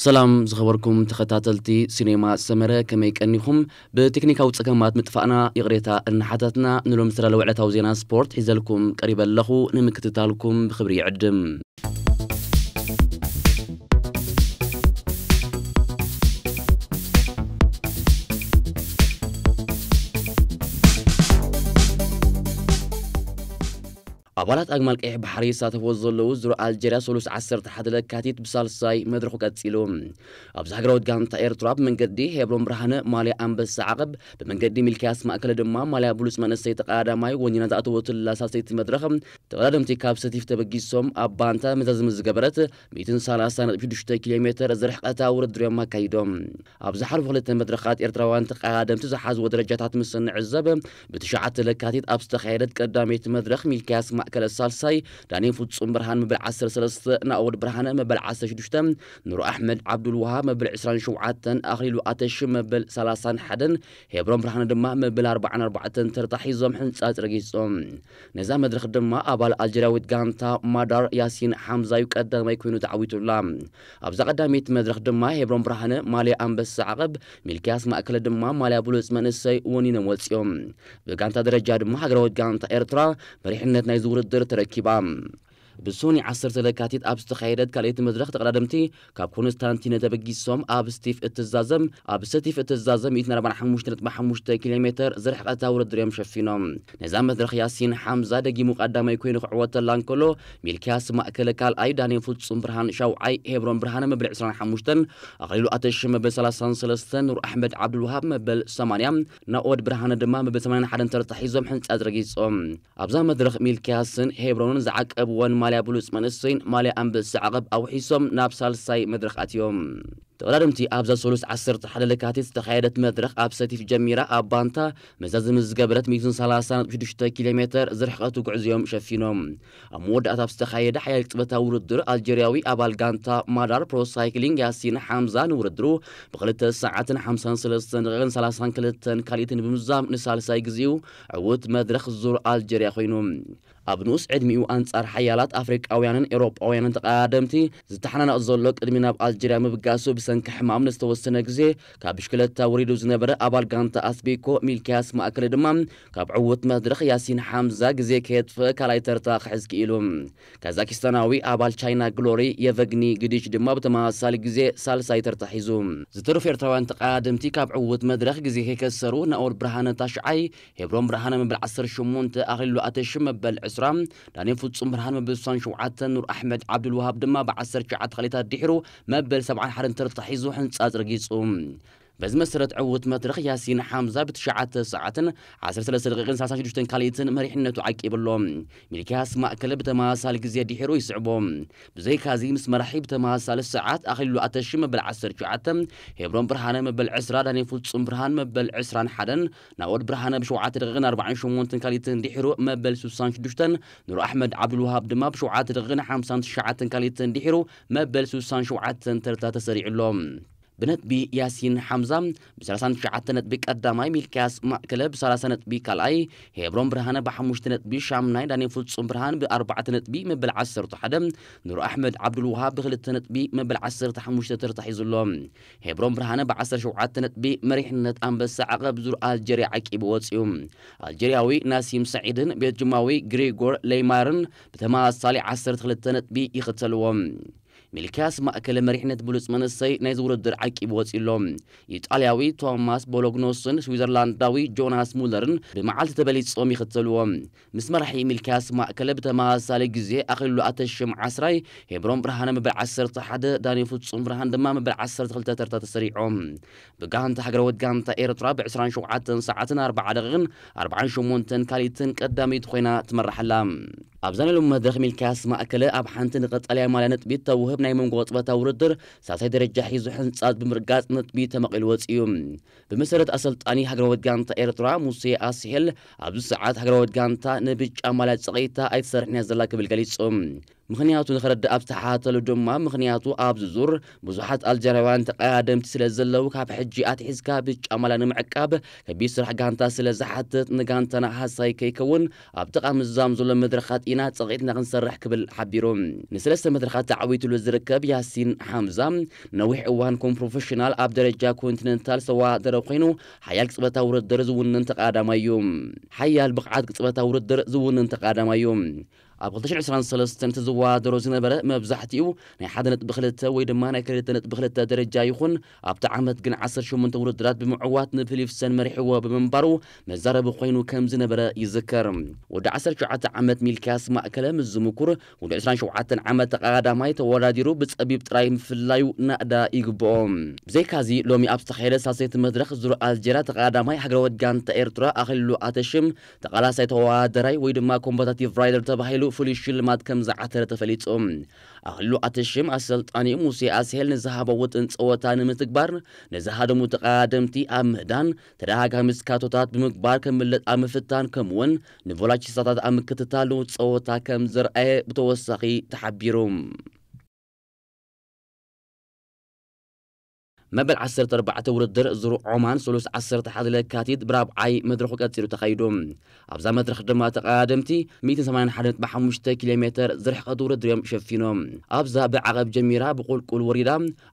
ሰላም ዝኸበርኩም ተኸታተልቲ ሲኔማ ሰመረ፣ ከመይ ቀኒኹም? ብቴክኒካዊ ጸገማት ምጥፋእና ይቕሬታ እናሓተትና፣ ንሎም ዝተዳለወ ዕለታዊ ዜና ስፖርት ሒዘልኩም ቀሪበ ኣለኹ። ንምክትታልኩም ብኽብሪ ይዕድም። ኣባላት ኣግማል ቀይሕ ባሕሪ ይሳተፍዎ ዘለዉ ዙር ኣልጀርያ ሰሉስ ዓሰርተ ሓደ ለካቲት ብሳልሳይ መድረኹ ቀጺሉ። ኣብዚ ሃገራዊት ጋንታ ኤርትራ ብመንገዲ ሄብሮም ብርሃነ ማልያ ኣንበሳ ዓቐብ፣ ብመንገዲ ሚልክያስ ማእከለ ድማ ማልያ ብሉጽ መንእሰይ ተቐዳዳማይ ወኒና ዝኣተወትላ ሳልሰይቲ መድረኽ፣ ተቐዳደምቲ ካብ ሰቲፍ ተበጊሶም ኣብ ባንታ መዛዘሚ ዝገበረት ሚእትን ሰላሳን ነጥቢ ሽዱሽተ ኪሎ ሜተር ዝርሕቀታ ውድድር እዮም ኣካይዶም። ኣብ ዝሓለፉ ክልተ መድረኻት ኤርትራውያን ተቐዳደምቲ ዝሓዝዎ ደረጃታት ምስ እንዕዘብ፣ ብትሽዓተ ለካቲት ኣብ ዝተኻየደት ቀዳመይቲ መድረኽ ሚልክያስ ማእከለ ሳልሳይ፣ ዳንኤል ፍጹም ብርሃን መበል ዓሰርተ ሰለስተ፣ ናኦድ ብርሃነ መበል ዓሰርተ ሽዱሽተ፣ ኑር ኣሕመድ ዓብዱልውሃብ መበል ዕስራን ሸውዓተን፣ ኣኽሊሉ ኣተሽ መበል ሰላሳን ሓደን፣ ሄብሮም ብርሃነ ድማ መበል ኣርባዓን ኣርባዕተን ተርታ ሒዞም ሕንጻጽ ረጊጾም። ነዛ መድረኽ ድማ ኣባል ኣልጀርያዊት ጋንታ ማዳር ያሲን ሓምዛ እዩ ቀዳማይ ኮይኑ ተዓዊቱላ። ኣብዛ ቀዳመይቲ መድረኽ ድማ ሄብሮም ብርሃነ ማልያ ኣንበሳ ዓቐብ፣ ሚልክያስ ማእከለ ድማ ማልያ ብሉጽ መንእሰይ ወኒኖም ወጺኦም። ብጋንታ ደረጃ ድማ ሃገራዊት ጋንታ ኤርትራ መሪሕነት ናይዚ ውድድር ተረኪባ። ብሶኒ ዓሰርተ ለካቲት ኣብ ዝተኻየደት ካልኣይቲ መድረኽ ተቐዳደምቲ ካብ ኮንስታንቲነ ተበጊሶም ኣብ ስቲፍ እትዛዘም፣ ኣብ ሰቲፍ እትዛዘም ሚእትን ኣርባዓን ሓሙሽተ ነጥቢ ሓሙሽተ ኪሎ ሜተር ዝርሕቀታ ውድድር እዮም ሸፊኖም። ነዛ መድረኽ ያሲን ሓምዛ ደጊሙ ቀዳማይ ኮይኑ ክዕወተላ እንከሎ፣ ሚልክያስ ማእከለ ካልኣይ፣ ዳንኤል ፍጹም ብርሃን ሻውዓይ፣ ሄብሮም ብርሃነ መበል ዕስራን ሓሙሽተን፣ ኣኽሊሉ ኣተሽ መበል ሰላሳን ሰለስተን፣ ኑር ኣሕመድ ዓብዱልውሃብ መበል ሰማንያ፣ ናኦድ ብርሃነ ድማ መበል ሰማንያን ሓደን ተርታ ሒዞም ሕንጻጽ ረጊጾም። ኣብዛ መድረኽ ሚልክያስን ሄብሮንን ዝዓቀብወን ማልያ ብሉጽ መንእሰይን ማልያ ኣንበሳ ዓቐብ ኣውሒሶም ናብ ሳልሳይ መድረኽ ኣትዮም። ተቐዳደምቲ ኣብዛ ሰሉስ ዓሰርተ ሓደ ለካቲት ዝተኻየደት መድረኽ ኣብ ሰቲፍ ጀሚራ ኣብ ባንታ መዛዘሚ ዝገበረት ሚእትን ሰላሳን ነጥቢ ሽዱሽተ ኪሎ ሜተር ዝርሕቀቱ ጉዕዝኦም ሸፊኖም። ኣብ መወዳእታ ኣብ ዝተኻየደ ሓያል ቅጽበታዊ ውድድር ኣልጀርያዊ ኣባል ጋንታ ማዳር ፕሮ ሳይክሊንግ ያሲን ሓምዛ ንውድድሩ ብክልተ ሰዓትን ሓምሳን ሰለስተን ደቂቕን ሰላሳን ክልተን ካልኢትን ብምዛም ንሳልሳይ ግዜኡ ዕዉት መድረኽ ዙር ኣልጀርያ ኮይኑ። ኣብ ንኡስ ዕድሚኡ ኣንጻር ሓያላት ኣፍሪቃውያንን ኤውሮጳውያንን ተቐዳደምቲ ዝተሓናነቕ ዘሎ ቅድሚ ናብ ኣልጀርያ ምብጋሱ ብሰንኪ ሕማም ንዝተወሰነ ግዜ ካብ ብሽክለታ ወሪዱ ዝነበረ ኣባል ጋንታ ኣስቤኮ ሚልክያስ ማእከለ ድማ ካብ ዕዉት መድረኽ ያሲን ሓምዛ ግዜ ከየጥፍእ ካልኣይ ተርታ ክሕዝ ክኢሉ። ካዛኪስታናዊ ኣባል ቻይና ግሎሪ የቨግኒ ግዲች ድማ ብተመሳሳሊ ግዜ ሳልሳይ ተርታ ሒዙ። ዝተረፉ ኤርትራውያን ተቐዳደምቲ ካብ ዕዉት መድረኽ ግዜ ከይከሰሩ ናኦድ ብርሃነ ታሽዓይ፣ ሄብሮም ብርሃነ መበል ዓሰርተ ሸሞንተ፣ ኣኽሊሉ ኣተሽ መበል ዕስራ፣ ዳንኤል ፍጹም ብርሃን መበል ስሳን ሸውዓተን፣ ኑር ኣሕመድ ዓብዱልውሃብ ድማ ብዓሰርተ ትሽዓተ ካልኢታት ድሒሩ መበል ሰብዓን ሓደን ተርታ ሒዙ ሕንጻጽ ረጊጹ። በዚ መሰረት ዕዉት መድረኽ ያሲን ሓምዛ ብትሽዓተ ሰዓትን ዓሰርተ ሰለስተ ደቂቕን ሰላሳን ሽዱሽተን ካልኢትን መሪሕነቱ ዓቂቡ ኣሎ። ሚልክያስ ማእከለ ብተመሳሳሊ ግዜ ድሒሩ ይስዕቦ። ብዘይካዚ ምስ መራሒ ብተመሳሳሊ ሰዓት ኣኽሊሉ ኣተሺ መበል ዓሰርተ ትሽዓተ፣ ሄብሮን ብርሃነ መበል ዕስራ፣ ዳንኤል ፍጹም ብርሃን መበል ዕስራን ሓደን፣ ናኦድ ብርሃነ ብሸውዓተ ደቂቕን ኣርባዓን ሸሞንተን ካልኢትን ድሒሩ መበል ስሳን ሽዱሽተን፣ ኑር ኣሕመድ ዓብዱልውሃብ ድማ ብሸውዓተ ደቂቕን ሓምሳን ትሽዓተን ካልኢትን ድሒሩ መበል ስሳን ሸውዓተን ተርታ ተሰሪዑ ኣሎ። ብነጥቢ ያሲን ሓምዛ ብ ሰላሳን ትሽዓተን ነጥቢ ቀዳማይ፣ ሚልክያስ ማእከለ ብ ሰላሳ ነጥቢ ካልኣይ፣ ሄብሮን ብርሃነ ብ ሓሙሽተ ነጥቢ ሻምናይ፣ ዳንኤል ፍጹም ብርሃን ብ ኣርባዕተ ነጥቢ መበል ዓሰርተ ሓደ፣ ኑር ኣሕመድ ዓብዱልውሃብ ብ ክልተ ነጥቢ መበል ዓሰርተ ሓሙሽተ ተርታ ሒዙ ኣሎ። ሄብሮን ብርሃነ ብ ዓሰርተ ሸውዓተ ነጥቢ መሪሕነት ኣንበሳ ዓቐብ ዙር ኣልጀርያ ዓቂቡ ወጺኡ። ኣልጀርያዊ ናሲም ሰዒድን ቤልጅማዊ ግሪጎር ሌይማርን ብተመሳሳሊ ዓሰርተ ክልተ ነጥቢ ይኽተልዎም። ሚልክያስ ማእከለ መሪሕነት ብሉጽ መንእሰይ ናይዚ ውድድር ዓቂቡ ወጺኡ ኣሎ። ኢጣልያዊ ቶማስ ቦሎግኖስን ስዊዘርላንዳዊ ጆናስ ሙለርን ብመዓልቲ ተበሊጾም ይኽተልዎ። ምስ መራሒ ሚልክያስ ማእከለ ብተመሳሳሊ ግዜ ኣኽሊሉ ኣተሽም ዓስራይ፣ ሄብሮን ብርሃነ መበል ዓሰርተ ሓደ፣ ዳኒ ፍጹም ብርሃን ድማ መበል ዓሰርተ ክልተ ተርታ ተሰሪዖም። ብጋንታ ሃገራዊት ጋንታ ኤርትራ ብ ዕስራን ሸውዓተን ሰዓትን ኣርባዓ ደቂቕን ኣርባዓን ሸሞንተን ካልኢትን ቀዳመይቲ ኮይና ትመርሕ ኣላ። ኣብዛ ናይ ሎሚ መድረኽ ሚልክያስ ማእከለ ኣብ ሓንቲ ንቀጠልያ ማልያ ነጥቢ እተውህብ ናይ መንጎ ቅጽበታዊ ውድድር ሳልሳይ ደረጃ ሒዙ ሕንጻጽ ብምርጋጽ ነጥቢ ተመቒሉ ወጺኡ። ብመሰረት ኣሰልጣኒ ሃገራዊት ጋንታ ኤርትራ ሙሴ ኣስሄል፣ ኣብዚ ሰዓት ሃገራዊት ጋንታ ንብጫ ማልያ ጸቒታ ኣይትሰርሕን እያ ዘላ ክብል ገሊጹ። ምኽንያቱ ንኽረድእ ኣብ ዝተሓተሉ ድማ፣ ምኽንያቱ ኣብዚ ዙር ብዙሓት ኣልጀርያውያን ተቐዳደምቲ ስለ ዘለዉ፣ ካብ ሕጂ ኣትሒዝካ ብጫማላ ንምዕቃብ ከቢድ ስራሕ ጋንታ ስለ ዝሓትት፣ ንጋንታና ሃሳይ ከይከውን ኣብ ጥቓ ምዛም ዘሎ መድረኻት ኢና ጸቒጥና ክንሰርሕ ክብል ሓቢሩ። ንሰለስተ መድረኻት ተዓዊትሉ ዝርከብ ያሲን ሓምዛ፣ ነዊሕ እዋን ከም ፕሮፌሽናል ኣብ ደረጃ ኮንቲነንታል ዝተወዳደረ ኮይኑ፣ ሓያል ቅጽበታዊ ውድድር ዝውንን ተቐዳዳማይ እዩ። ሓያል ብቕዓት ቅጽበታዊ ውድድር ዝውንን ተቐዳዳማይ እዩ። ኣብ ክልተ ሽሕን ዕስራን ሰለስተን እቲ ዝወዳደሮ ዝነበረ መብዛሕትኡ ናይ ሓደ ነጥቢ ክልተ ወይ ድማ ናይ ክልተ ነጥቢ ክልተ ደረጃ ይኹን፣ ኣብቲ ዓመት ግን ዓሰርተ ሸሞንተ ውድድራት ብምዕዋት ንፊሊፕሰን መሪሕዎ ብምንባሩ መዛረቢ ኮይኑ ከም ዝነበረ ይዝከር። ወዲ ዓሰርተ ሸውዓተ ዓመት ሚልክያስ ማእከለ ምስ ዝምኩር፣ ወዲ ዕስራን ሸውዓተን ዓመት ተቐዳዳማይ ተወዳዲሩ ብጸቢብ ጥራይ ምፍላዩ ናእዳ ይግብኦ። ብዘይካዚ፣ ሎሚ ኣብ ዝተኻየደ ሳልሰይቲ መድረኽ ዙር ኣልጀርያ፣ ተቐዳዳማይ ሃገራዊት ጋንታ ኤርትራ ኣኽሊሉ ኣተሽም ተቓላሳይ ተወዳዳራይ ወይ ድማ ኮምባታቲቭ ራይደር ተባሂሉ ፍሉይ ሽልማት ከም ዝዓተረ ተፈሊጡ። ኣኽሊሉ ኣተሽም ኣሰልጣኒ ሙሴ ኣስሄል ንዝሃቦ ውጥን ጸወታ ንምትግባር፣ ንዝሃደሙ ተቐዳደምቲ ኣብ ምህዳን ተደጋጋሚ ስካቶታት ብምግባር ከምልጥ ኣብ ምፍታን፣ ከምኡውን ንቮላቺስታታት ኣብ ምክትታል ንውጽ ጸወታ ከም ዘርኣየ ብተወሳኺ ተሓቢሩ። መበል ዓሰርተ ኣርባዕተ ውድድር ዙር ዖማን፣ ሰሉስ ዓሰርተ ሓደ ለካቲት ብራብዓይ መድረኹ ቀጺሉ ተኻይዱ። ኣብዛ መድረኽ ድማ ተቐዳደምቲ ሚእትን ሰማንያን ሓደን ነጥቢ ሓሙሽተ ኪሎ ሜተር ዝርሕቐት ውድድር እዮም ሸፊኖም። ኣብዛ ብዓቐብ ጀሚራ ብቁልቁል ወሪዳ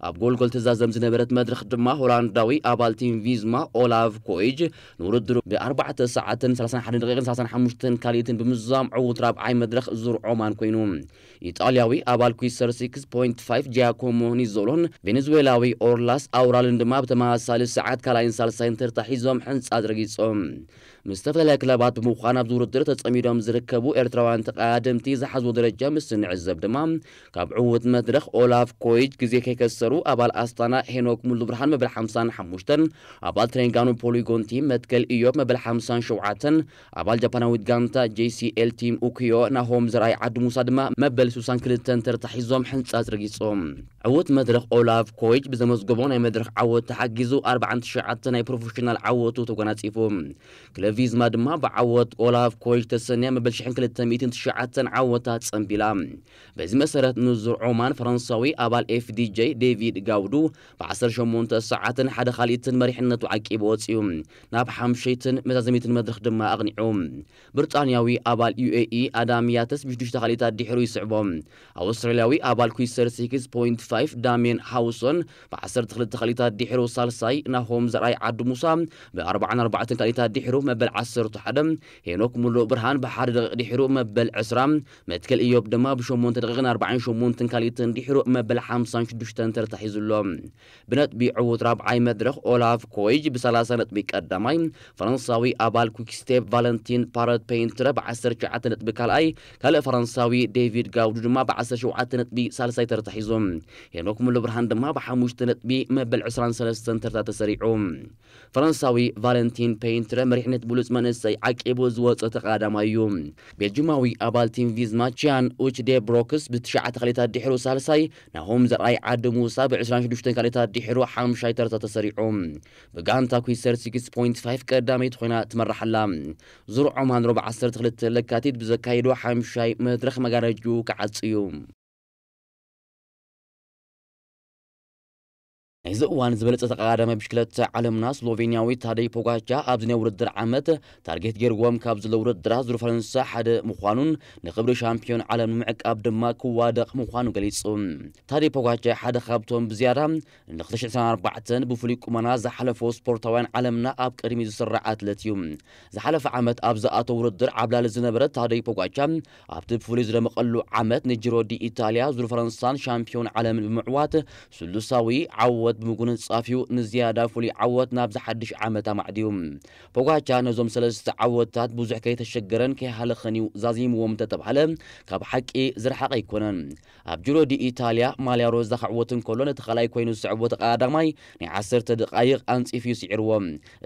ኣብ ጎልጎል ትዛዘም ዝነበረት መድረኽ ድማ ሆላንዳዊ ኣባል ቲም ቪዝማ ኦላቭ ኮይጅ ንውድድሩ ብኣርባዕተ ሰዓትን ሰላሳን ሓደን ደቂቕን ሰላሳን ሓሙሽተን ካልኢትን ብምዝዛም ዕዉት ራብዓይ መድረኽ ዙር ዖማን ኮይኑ። ኢጣልያዊ ኣባል ኩይሰር ሲክስ ፖይንት ፋይቭ ጂያኮሞ ኒዞሎን ቬኔዙዌላዊ ኦርላስ ኣውራልን ድማ ብተመሳሳሊ ሰዓት ካልኣይን ሳልሳይን ተርታ ሒዞም ሕንጻጽ ረጊጾም። ምስ ዝተፈላለያ ክለባት ብምዃን ኣብዚ ውድድር ተጸሚዶም ዝርከቡ ኤርትራውያን ተቐዳደምቲ ዝሓዝዎ ደረጃ ምስ እንዕዘብ ድማ፣ ካብ ዕዉት መድረኽ ኦላፍ ኮይጅ ግዜ ከይከሰሩ ኣባል ኣስታና ሄኖክ ሙሉብርሃን መበል ሓምሳን ሓሙሽተን፣ ኣባል ትሬንጋኑ ፖሊጎን ቲም መትከል ኢዮብ መበል ሓምሳን ሸውዓተን፣ ኣባል ጃፓናዊት ጋንታ ጄ ሲ ኤል ቲም ኡኪዮ ናሆም ዘርኣይ ዓዲ ሙሳ ድማ መበል ስሳን ክልተን ተርታ ሒዞም ሕንጻጽ ረጊጾም። ዕዉት መድረኽ ኦላፍ ኮይጅ ብዘመዝገቦ ናይ መድረኽ ዓወት ተሓጊዙ ኣርባዓን ትሽዓተን ናይ ፕሮፌሽናል ዓወቱ ተጎናጺፉ። ክለብ ቪዝማ ድማ ብዓወት ኦላፍ ኮይጅ ተሰንያ መበል ሽሕን ክልተ ሚእትን ትሽዓተን ዓወታ ጸንቢላ። በዚ መሰረት ንዙር ዖማን ፈረንሳዊ ኣባል ኤፍ ዲ ጄ ዴቪድ ጋውዱ ብዓሰርተ ሸሞንተ ሰዓትን ሓደ ካልኢትን መሪሕነቱ ዓቂቡ ወጺኡ። ናብ ሓምሸይትን መዛዘሚትን መድረኽ ድማ ኣቕኒዑ። ብሪጣንያዊ ኣባል ዩ ኤ ኢ ኣዳም ያተስ ብሽዱሽተ ካልኢታት ድሒሩ ይስዕቦ። ኣውስትራልያዊ ኣባል ኩይሰር ሲክስ ፖይንት ፋይቭ ዳሜን ሃውሶን ብዓሰርተ ክልተ ካልኢታት ድሒሩ ሳልሳይ፣ ናሆም ዘርኣይ ዓዲ ሙሳ ብኣርባዓን ኣርባዕተን ካልኢታት ድሒሩ መበል ዓሰርተ ሓደ፣ ሄኖክ ሙሉእ ብርሃን ብሓደ ደቂቕ ድሒሩ መበል ዕስራ፣ መትከል ኢዮብ ድማ ብሸሞንተ ደቂቕን ኣርባዓን ሸሞንተን ካልኢትን ድሒሩ መበል ሓምሳን ሽዱሽተን ተርታ ሒዙ ኣሎ። ብነጥቢ ዕዉት ራብዓይ መድረኽ ኦላፍ ኮይጅ ብሰላሳ ነጥቢ ቀዳማይ፣ ፈረንሳዊ ኣባል ኩክስቴፕ ቫለንቲን ፓረት ፔይንትረ ብዓሰርተ ትሽዓተ ነጥቢ ካልኣይ፣ ካልእ ፈረንሳዊ ዴቪድ ጋውዱ ድማ ብዓሰርተ ሸውዓተ ነጥቢ ሳልሳይ ተርታ ሒዞም። ሄኖክ ሙሉ ብርሃን ድማ ብሓሙሽተ ነጥቢ መበል ዕስራን ሰለስተን ተርታ ተሰሪዑ። ፈረንሳዊ ቫለንቲን ፔይንትረ መሪሕነት ብሉጽ መንእሰይ ዓቂቡ ዝወጸ ተቐዳዳማይ እዩ። ቤልጂማዊ ኣባል ቲም ቪዝማ ቺያን ኡች ዴ ብሮክስ ብትሽዓተ ካልኢታት ድሒሩ ሳልሳይ፣ ናሆም ዘርኣይ ዓዲ ሙሳ ብዕስራን ሽዱሽተን ካልኢታት ድሒሩ ሓምሻይ ተርታ ተሰሪዑ። ብጋንታ ኩይሰር ሲክስ ፖይንት ፋይቭ ቀዳመይቲ ኮይና ትመርሕ ኣላ። ዙር ዖማን ሮብ ዓሰርተ ክልተ ለካቲት ብዘካይዶ ሓምሻይ መድረኽ መጋረጅኡ ክዓጽ እዩ። ናይዚ እዋን ዝበለጸ ተቐዳዳማይ ብሽክለታ ዓለምና ስሎቬንያዊ ታደይ ፖጋቻ ኣብዚ ናይ ውድድር ዓመት ታርጌት ገይርዎም ካብ ዘለዉ ውድድራት ዙር ፈረንሳ ሓደ ምዃኑን ንክብሪ ሻምፒዮን ዓለም ንምዕቃብ ድማ ክዋደቕ ምዃኑ ገሊጹ። ታደይ ፖጋቻ ሓደ ካብቶም ብዝያዳ ን ክልተ ሽሕን ዕስራን ኣርባዕተን ብፍሉይ ቁመና ዝሓለፎ ስፖርታውያን ዓለምና ኣብ ቅድሚ ዝስራዕ ኣትለት እዩ። ዝሓለፈ ዓመት ኣብ ዝኣተው ውድድር ዓብላሊ ዝነበረ ታደይ ፖጋቻ ኣብቲ ብፍሉይ ዝደመቐሉ ዓመት ንጂሮ ዲ ኢታልያ ዙር ፈረንሳን ሻምፒዮን ዓለምን ብምዕዋት ስሉሳዊ ዓወት ብምጉንጻፍ እዩ ንዝያዳ ፍሉይ ዓወት ናብዚ ሓድሽ ዓመት ኣማዕድዩ። ፖጋቻ ነዞም ሰለስተ ዓወታት ብዙሕ ከይተሸገረን ከይሃለኸን እዩ ዛዚምዎም እንተተባህለ ካብ ሓቂ ዝረሓቐ ኣይኮነን። ኣብ ጂሮ ዲ ኢታልያ ማልያ ሮዛ ክዕወት እንከሎ ነቲ ካልኣይ ኮይኑ ዝስዕቦ ተቐዳዳማይ ናይ ዓሰርተ ደቓይቕ ኣንጺፉ እዩ ስዒርዎ።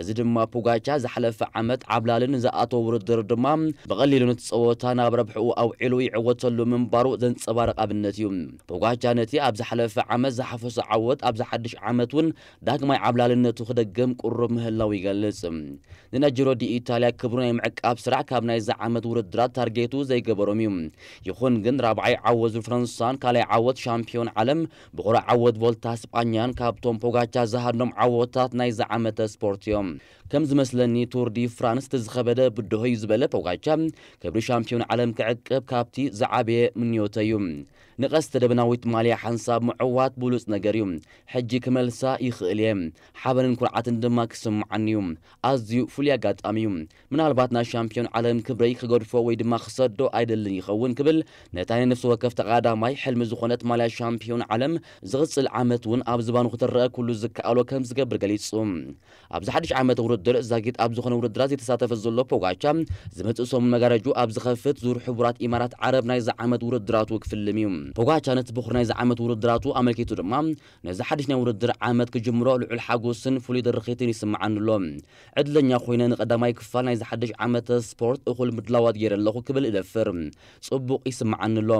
እዚ ድማ ፖጋቻ ዝሓለፈ ዓመት ዓብላሊ ንዝኣተወ ውድድር ድማ ብቐሊሉ ነቲ ጸወታ ናብ ረብሕኡ ኣውዒሉ ይዕወተሉ ምንባሩ ዘንጸባርቕ ኣብነት እዩ። ፖጋቻ ነቲ ኣብ ዝሓለፈ ዓመት ዝሓፈሶ ዓወት ኣብዚ ሓድሽ ዓመት እውን ዳግማይ ዓብላልነቱ ክደግም ቅሩብ ምህላው ይገልጽ። ንናይጀሮ ዲ ኢታልያ ክብሩ ናይ ምዕቃብ ስራሕ ካብ ናይዚ ዓመት ውድድራት ታርጌቱ ዘይገበሮም እዩ። ይኹን ግን ራብዓይ ዓወት ዙር ፈረንሳን ካልኣይ ዓወት ሻምፒዮን ዓለም ብኹራ ዓወት ቮልታ ስጳኛን ካብቶም ፖጋቻ ዝሃድኖም ዓወታት ናይዚ ዓመተ ስፖርት እዮም። ከም ዝመስለኒ ቱር ዲ ፍራንስ እቲ ዝኸበደ ብድሆ እዩ ዝበለ ፖጋቻ ክብሪ ሻምፒዮን ዓለም ክዕቅብ ካብቲ ዝዓበየ ምንዮተ እዩ። ንቀስተ ደበናዊት ማልያ ሓንሳብ ምዕዋት ብሉጽ ነገር እዩ። ሕጂ ክመልሳ ይኽእል እየ። ሓበንን ኩርዓትን ድማ ክስምዓኒ እዩ። ኣዝዩ ፍሉይ ኣጋጣሚ እዩ። ምናልባት ናይ ሻምፒዮን ዓለም ክብረይ ክገድፎ ወይ ድማ ክሰዶ ኣይደልን ይኸውን ክብል ነታ ናይ ነፍሲ ወከፍ ተቐዳማይ ሕልሚ ዝኾነት ማልያ ሻምፒዮን ዓለም ዝቕጽል ዓመት እውን ኣብ ዝባኑ ክትረአ ኩሉ ዝከኣሎ ከም ዝገብር ገሊጹ። ኣብዚ ሓድሽ ዓመት ውድድር ዛጊት ኣብ ዝኾነ ውድድራት ዘይተሳተፈ ዘሎ ፖጋቻ ዝመጽእ ሰሙን መጋረጁ ኣብ ዝኸፍት ዙር ሕቡራት ኢማራት ዓረብ ናይዚ ዓመት ውድድራቱ ክፍልም እዩ። ፖጋቻ ነቲ ብኹር ናይዚ ዓመት ውድድራቱ ኣመልኪቱ ድማ ነዚ ሓድሽ ናይ ውድድር ዓመት ክጅምሮ ልዑል ሓጎስን ፍሉይ ድርኺትን ይስምዓኒ ኣሎ። ዕድለኛ ኮይነ ንቐዳማይ ክፋል ናይዚ ሓድሽ ዓመተ ስፖርት እኹል ምድላዋት ገይረ ኣለኹ ክብል እደፍር። ጽቡቕ ይስምዓኒ ኣሎ።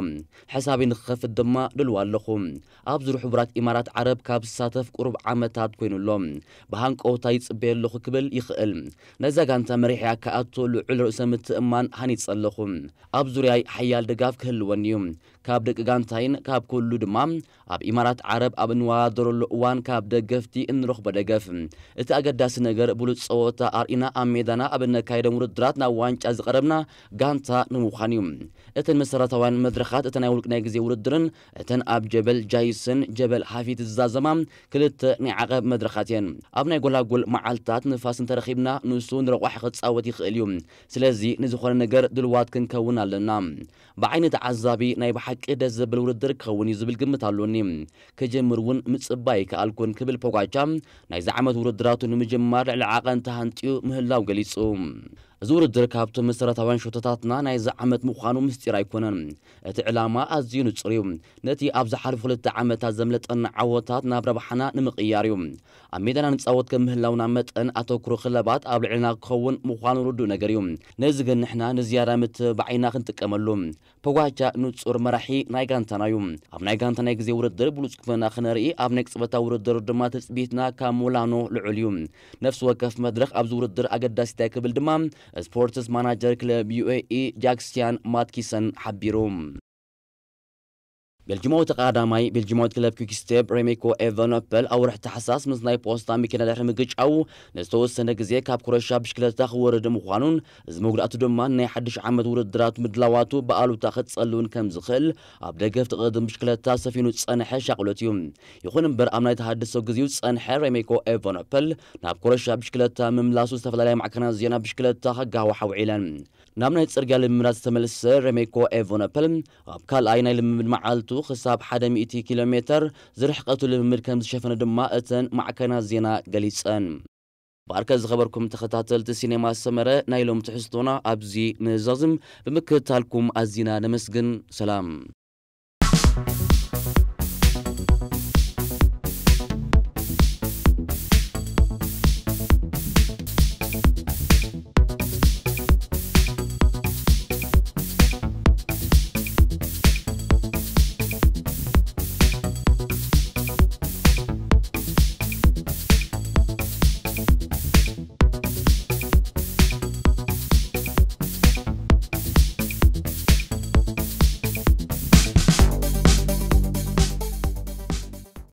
ሕሳበይ ንክኸፍት ድማ ድልዋ ኣለኹ። ኣብ ዙር ሕቡራት ኢማራት ዓረብ ካብ ዝሳተፍ ቁሩብ ዓመታት ኮይኑ ኣሎ። ብሃንቀውታ ይጽበየ ኣለኹ ክብል ይኽእል። ነዛ ጋንታ መሪሕያ ክኣቱ ልዑል ርእሰ ምትእምማን ሃኒጸ ኣለኹ። ኣብ ዙርያይ ሓያል ድጋፍ ክህልወኒ እዩ። ካብ ደቂ ጋንታይን ካብ ኩሉ ድማ ኣብ ኢማራት ዓረብ ኣብ እንወዳደረሉ እዋን ካብ ደገፍቲ እንረኽቦ ደገፍ። እቲ ኣገዳሲ ነገር ብሉጽ ጸወታ ኣርኢና ኣብ ሜዳና ኣብ እነካየዶም ውድድራት ናብ ዋንጫ ዝቐረብና ጋንታ ንምዃን እዩ። እተን መሰረታውያን መድረኻት እተን ናይ ውልቂ ናይ ግዜ ውድድርን እተን ኣብ ጀበል ጃይስን ጀበል ሃፊት ዝዛዘማ ክልተ ናይ ዓቐብ መድረኻት እየን። ኣብ ናይ ጎላጉል መዓልታት ንፋስ እንተረኺብና ንሱ ንረቋሒ ክጻወት ይኽእል እዩ። ስለዚ ንዝኾነ ነገር ድልዋት ክንከውን ኣለና። ብዓይኒ ተዓዛቢ ናይ ብሓቂ ደስ ዘብል ውድድር ክኸውን እዩ ዝብል ግምት ኣሎኒ። ክጅምር እውን ምጽባይ ኣይከኣልኩን ክብል ፖጋቻ ናይዚ ዓመት ውድድራቱ ንምጅማር ልዕሊ ዓቐን ተሃንጥዩ ምህላው ገሊጹ። እዚ ውድድር ካብቶም መሰረታውያን ሸቶታትና ናይዚ ዓመት ምዃኑ ምስጢር ኣይኮነን። እቲ ዕላማ ኣዝዩ ንጹር እዩ። ነቲ ኣብ ዝሓለፉ ክልተ ዓመታት ዘምለጠና ዓወታት ናብ ረብሓና ንምቕያር እዩ። ኣብ ሜዳና ንጻወት ከም ምህላውና መጠን ኣተኩሮ ክለባት ኣብ ልዕልና ክኸውን ምዃኑ ርዱእ ነገር እዩ። ነዚ ግን ንሕና ንዝያዳ ምትብባዕ ኢና ክንጥቀመሉ። ፖጋቻ ንጹር መራሒ ናይ ጋንታና እዩ። ኣብ ናይ ጋንታ ናይ ግዜ ውድድር ብሉጽ ቁመና ክነርኢ፣ ኣብ ናይ ቅጽበታዊ ውድድር ድማ ትጽቢትና ካብ ሙላኖ ልዑል እዩ። ነፍሲ ወከፍ መድረኽ ኣብዚ ውድድር ኣገዳሲት እያ ክብል ድማ ስፖርትስ ማናጀር ክለብ ዩ ኤ ኢ ጃክስያን ማትኪሰን ሓቢሩ። ቤልጂማዊ ተቐዳዳማይ ቤልጂማዊት ክለብ ኪክስቴፕ ሬሜኮ ኤቨኖፐል ኣብ ወርሒ ታሕሳስ ምስ ናይ ፖስታ መኪና ድሕሪ ምግጫው ንዝተወሰነ ግዜ ካብ ኩረሻ ብሽክለታ ክወርድ ምዃኑን እዚ መጉዳእቱ ድማ ናይ ሓድሽ ዓመት ውድድራት ምድላዋቱ ብኣሉታ ክጸልውን ከም ዝኽእል ኣብ ደገፍቲ ቅድም ብሽክለታ ሰፊኑ ዝጸንሐ ሻቕሎት እዩ። ይኹን እምበር ኣብ ናይ ተሃድሶ ግዜኡ ዝጸንሐ ሬሜኮ ኤቨኖፐል ናብ ኩረሻ ብሽክለታ ምምላሱ ዝተፈላለያ ማዕከናት ዜና ብሽክለታ ከጋውሓ ውዒለን። ናብ ናይ ጽርግያ ልምምዳት ዝተመልሰ ሬሜኮ ኤቨኖፐል ኣብ ካልኣይ ናይ ልምምድ መዓልቱ ክሳብ ሓደ ሚእቲ ኪሎ ሜተር ዝርሕቀቱ ልምምድ ከም ዝሸፈነ ድማ እተን ማዕከናት ዜና ገሊጸን። ባርከ ዝኸበርኩም ተኸታተልቲ ሲኔማ ሰመረ ናይ ሎም ትሕዝቶና ኣብዚ ንዛዝም ብምክትታልኩም ኣዚና ነመስግን። ሰላም።